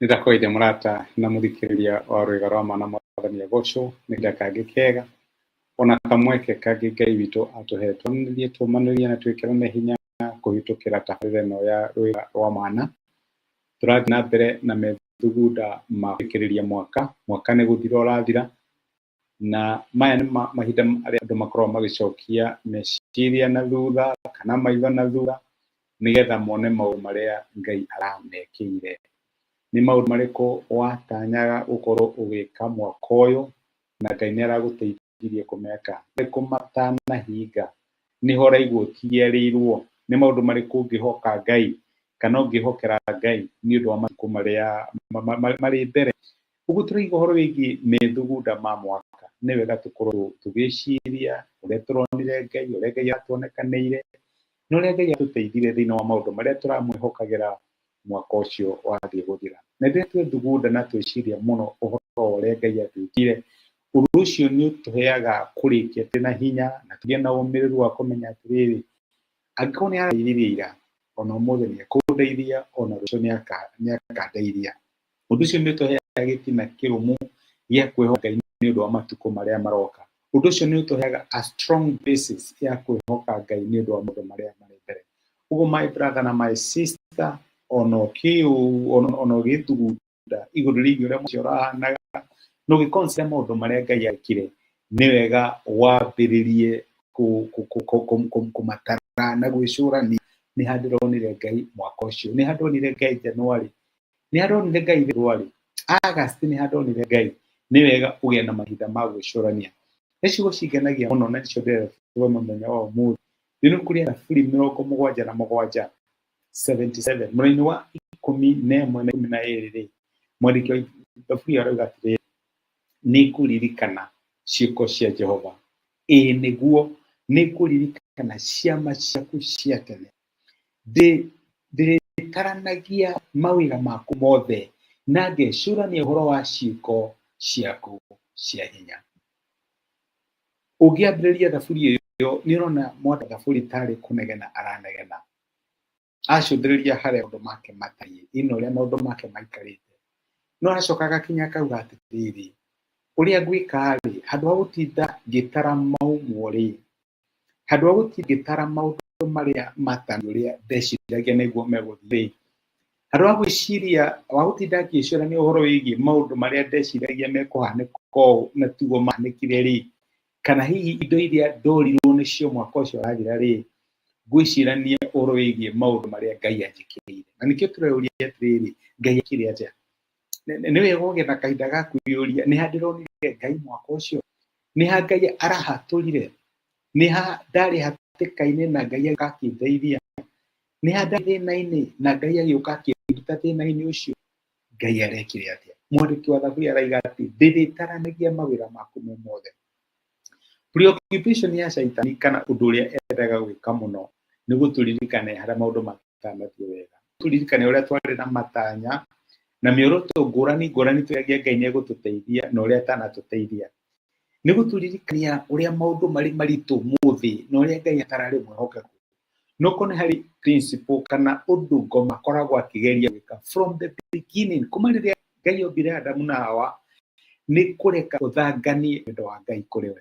Nĩndakũgeithia mũrata na mũthikĩrĩria wa rwĩga rwa ma na Mwathani agocwo nĩ kahinda kangĩ kega ona kamweke kangĩ Ngai witũ atũhe twanĩrie tũmanĩrie na twĩkĩrane hinya kũhĩtũkĩra tabarĩra ĩno ya rwĩga rwa mana. Tũrathiĩ na mbere na methugunda ma kũrĩkĩrĩria mwaka, mwaka nĩ gũthira ũrathira, na maya nĩ mahinda marĩa andũ makoragwo magĩcokia meciria na thutha kana maitho na thutha nĩgetha mone maũndũ marĩa Ngai aramekĩire. Nĩ maũndũ marĩkũ watanyaga gũkorwo ũgĩka mwaka ũyũ na Ngai nĩ aragũteithirie kũmeka? Marĩkũ matanahinga? Nĩho ũraigua ũtigiarĩirwo? Nĩ maũndũ marĩkũ ũngĩhoka Ngai kana ũngĩhokera Ngai nĩ ũndũ wa matukũ marĩa marĩ mbere? Ũguo tũraigua ũhoro wĩgiĩ methugunda ma mwaka, nĩ wega tũkorwo tũgĩciria ũrĩa tũronire Ngai, ũrĩa Ngai atuonekanĩire, na ũrĩa Ngai atũteithirie thĩinĩ wa maũndũ marĩa tũramwĩhokagĩra mwaka ũcio wathiĩ gũthira. Na rĩrĩa twethugunda na tweciria mũno ũhoro wa ũrĩa Ngai atwĩkire, ũndũ ũcio nĩ ũtũheaga kũrĩkia twĩ na hinya na tũgĩe na ũmĩrĩru wa kũmenya atĩrĩrĩ, angĩkorwo nĩ arandeithirie ira, ona ũmũthĩ nĩ ekũndeithia, ona rũciũ nĩ akandeithia. Ũndũ ũcio nĩ ũtũheaga gĩtina kĩrũmu gĩa kwĩhoka Ngai nĩ ũndũ wa matukũ marĩa maroka. Ũndũ ũcio nĩ ũtũheaga a strong basis ya kwĩhoka Ngai nĩ ũndũ wa maũndũ marĩa marĩ mbere. Ũguo my brother na my sister, ona ũgĩthugunda igũrũ rĩgiĩ ũrĩa mũciĩ ũrahanaga, na ũgĩ consider maũndũ marĩa Ngai ekire, nĩ wega wambĩrĩrie kũmatara na gwĩcũrania nĩ ha ndĩronire Ngai mwaka ũcio, nĩ ha ndonire Ngai January, nĩ ha ndonire Ngai February, August nĩ ha ndonire Ngai. Nĩ wega ũgĩe na mahinda ma gwĩcũrania. Nĩ ciugo cingenagia mũno na nĩcio ndĩrenda tũthome mũthenya wa ũmũthĩ. Nĩ ibuku rĩa Thaburi 77, 77, mũraini wa 11 na 12 rĩ, mwandĩki wa Thaburi arauga atĩrĩrĩ, nĩ ngũririkana ciĩko cia Jehova, ĩĩ nĩguo, nĩ ngũririkana ciama ciaku cia tene. Ndĩrĩtaranagia mawĩra maku mothe na ngecũrania ũhoro wa ciĩko ciaku cia hinya. Ũngĩambĩrĩria thaburi ĩyo nĩ ũrona mwandĩki wa thaburi tarĩ kũnegena aranegena. Acũthĩrĩria harĩa maũndũ make matariĩ, ina ũrĩa maũndũ make maikarĩte. No aracoka agakinya akauga atĩrĩrĩ, ũrĩa ngwĩka-rĩ, handũ ha gũtinda ngĩtara maumwo-rĩ, handũ ha gũtinda ngĩtara maũndũ marĩa matariĩ ũrĩa ndeciragia nĩguo megũthiĩ-rĩ, handũ ha gwĩciria, wa gũtinda ngĩcũrania ũhoro wĩgiĩ maũndũ marĩa ndeciragia mekũhanĩka ũũ na tiguo mahanĩkire-rĩ, kana hihi indo iria ndorirwo nĩcio mwaka ũcio ũrathira-rĩ, ngwĩcirania ũhoro wĩgiĩ maũndũ marĩa Ngai anjĩkĩire. Na nĩkĩo tũreyũria atĩrĩrĩ, Ngai ekire atĩa? Nĩ wega ũgĩe na kahinda ga kwĩyũria, nĩ ha ndĩronire Ngai mwaka ũcio? Nĩ ha Ngai arahatũrire? Nĩ ha ndarĩ hatĩka-inĩ na Ngai agĩũka akĩndeithia? Nĩ ha ndarĩ thĩna-inĩ na Ngai agĩũka akĩnduta thĩna-inĩ ũcio? Ngai arekire atĩa? Mwandĩki wa Thaburi araiga atĩ ndĩrĩtaranagia mawĩra maku me mothe. Preoccupation ya caitani kana ũndũ ũrĩa endaga gwĩka mũno nĩ gũtũririkania harĩa maũndũ matanathiĩ wega. Tũririkane ũrĩa twarĩ na matanya na mĩoroto ngũrani ngũrani tũragia Ngai nĩ egũtũteithia na ũrĩa atanatũteithia. Nĩ gũtũririkania ũrĩa maũndũ marĩ maritũ mũthĩ na ũrĩa Ngai atararĩ mwĩhokeku. No korwo nĩ harĩ principle kana ũndũ ngoma akoragwo akĩgeria gwĩka from the beginning, kuma rĩrĩa Ngai ombire Adamu na Hawa, nĩ kũreka ũthanganie wendo wa Ngai kũrĩ we.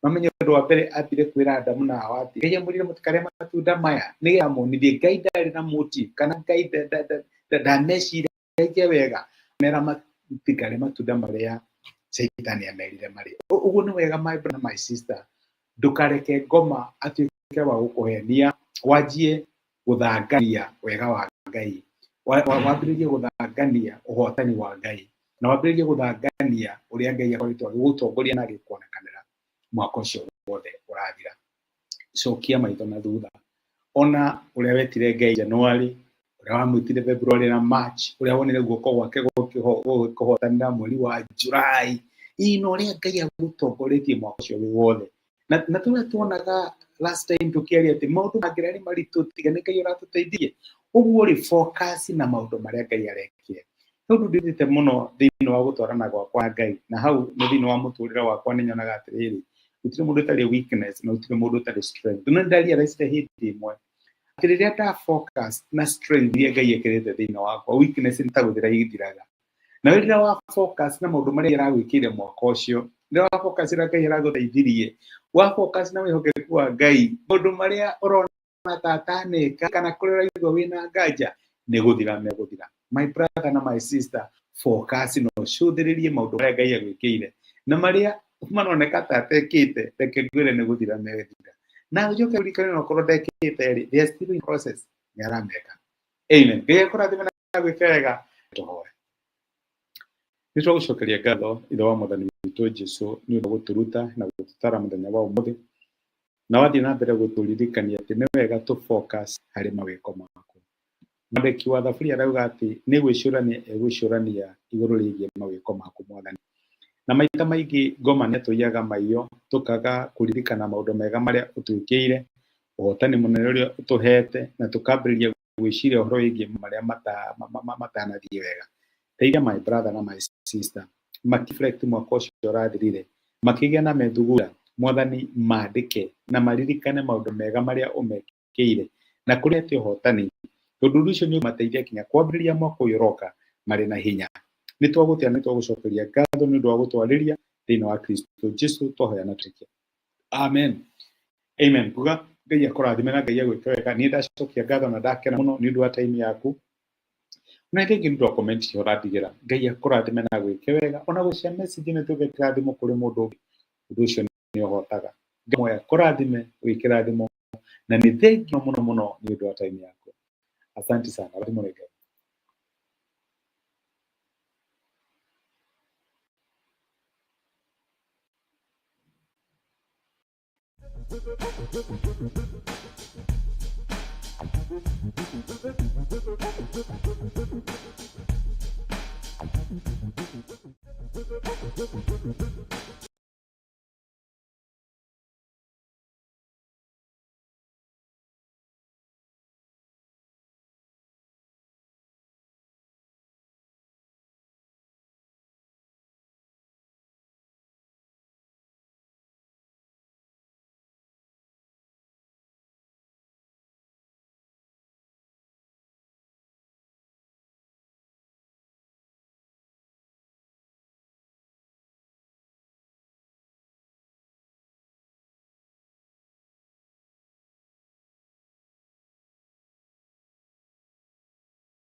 Mamenye ũndũ wa mbere ambire kwĩra Adamu na Hawa atĩ Ngai amwĩrire mũtikarĩe matunda maya nĩgetha amonithie Ngai ndarĩ na motive kana Ngai ndameciragia wega mera matikarĩe matunda marĩa Caitani amerire marĩe. Ũguo nĩ wega my brother, my sister, ndũkareke ngoma atuĩke wa gũkũhenia wanjie gũthangania wega wa Ngai, wambĩrĩrie gũthangania ũhotani wa Ngai, na wambĩrĩrie gũthangania ũrĩa Ngai akoretwo agĩgũtongoria na agĩkuonekanĩra mwaka ũcio wothe ũrathira. Cokia maitho na thutha, ona ũrĩa wetire Ngai January, ũrĩa wamwĩtire February na March, ũrĩa wonire guoko gwake gũgĩkũhotanĩra mweri wa July, ĩ na ũrĩa Ngai agũtongoretie mwaka ũcio wĩ wothe. Na tũrĩa tuonaga last time tũkĩaria atĩ maũndũ mangĩrarĩ maritũ tiga nĩ Ngai ũratũteithirie. Ũguo rĩ, focus na maũndũ marĩa Ngai arekire. He ũndũ ndĩrĩte mũno thĩinĩ wa gũtwarana gwakwa na Ngai, na hau nĩ thĩinĩ wa mũtũrĩre wakwa nĩ nyonaga atĩrĩrĩ, gũtirĩ mũndũ ũtarĩ weakness na gũtirĩ mũndũ ũtarĩ strength. No nĩ ndarealize hĩndĩ ĩmwe Atĩ rĩrĩa nda focus na strength iria Ngai ekĩrĩte thĩinĩ wakwa, weakness nĩ ta gũthira ithiraga. Na rĩrĩa wa focus na maũndũ marĩa aragwĩkĩire mwaka ũcio, rĩrĩa wa focus ũrĩa Ngai aragũteithirie, wa focus na wĩhokeku wa Ngai, maũndũ marĩa ũrona ta ataneka kana kũrĩa ũraigua wĩna nganja nĩ gũthira megũthira. My brother na my sister, focus na ũcũthĩrĩrie maũndũ marĩa Ngai agwĩkĩire na marĩa maroneka ta atekĩte, reke ngwĩre nĩ gũthira megũthira. Na ũcoke ũririkane onakorwo ndekĩte rĩ, they are still in process, nĩ arameka. Amen. Ngai akũrathime na agwĩke wega. Tũhoe. Nĩ twagũcokeria ngatho Ithe wa Mwathani witũ Jesu nĩ ũndũ wa gũtũruta na gũtũtara mũthenya wa ũmũthĩ, na wathiĩ na mbere gũtũririkania atĩ nĩ wega tũ focus harĩ mawĩko maku. Mwandĩki wa Thaburi arauga atĩ nĩ gwĩcũrania egwĩcũrania igũrũ rĩgiĩ mawĩko maku Mwathani. Na maita maingĩ ngoma nĩ atũiyaga maiyo tũkaga kũririkana maũndũ mega marĩa ũtwĩkĩire, ũhotani mũnene ũrĩa ũtũhete, na tũkambĩrĩria gwĩciria ũhoro wĩgiĩ marĩa matanathiĩ wega. Teithia my brother na my sister makireflect mwaka ũcio ũrathirire, makĩgĩa na methugunda, Mwathani mandĩke na maririkane maũndũ mega marĩa ũmekĩire na kũrĩa atĩ ũhotani, tondũ ũndũ ũcio nĩ ũmateithia nginya kwambĩrĩria mwaka ũyũ ũroka marĩ na hinya. Nĩ twagũtĩa, nĩ twagũcokeria ngatho nĩ ũndũ wa gũtwarĩria thĩinĩ wa Kristo Jesu twahoya na twĩtĩkia. Amen. Amen. Kuga Ngai akũrathime na Ngai agwĩke wega. Niĩ ndacokia ngatho na ndakena mũno nĩ ũndũ wa time yaku. Na rĩngĩ nĩ ũndũ wa comment icio ũrandigĩra. Ngai akũrathime na agwĩke wega. Ona gũcia message nĩ tuge kĩrathimo kũrĩ mũndũ ũngĩ. Ũndũ ũcio nĩ ũhotaga. Ngai moya akũrathime, wĩ kĩrathimo. Na nĩ thengiũ mũno mũno nĩ ũndũ wa time yaku. Asante sana. Rathimwo nĩ Ngai.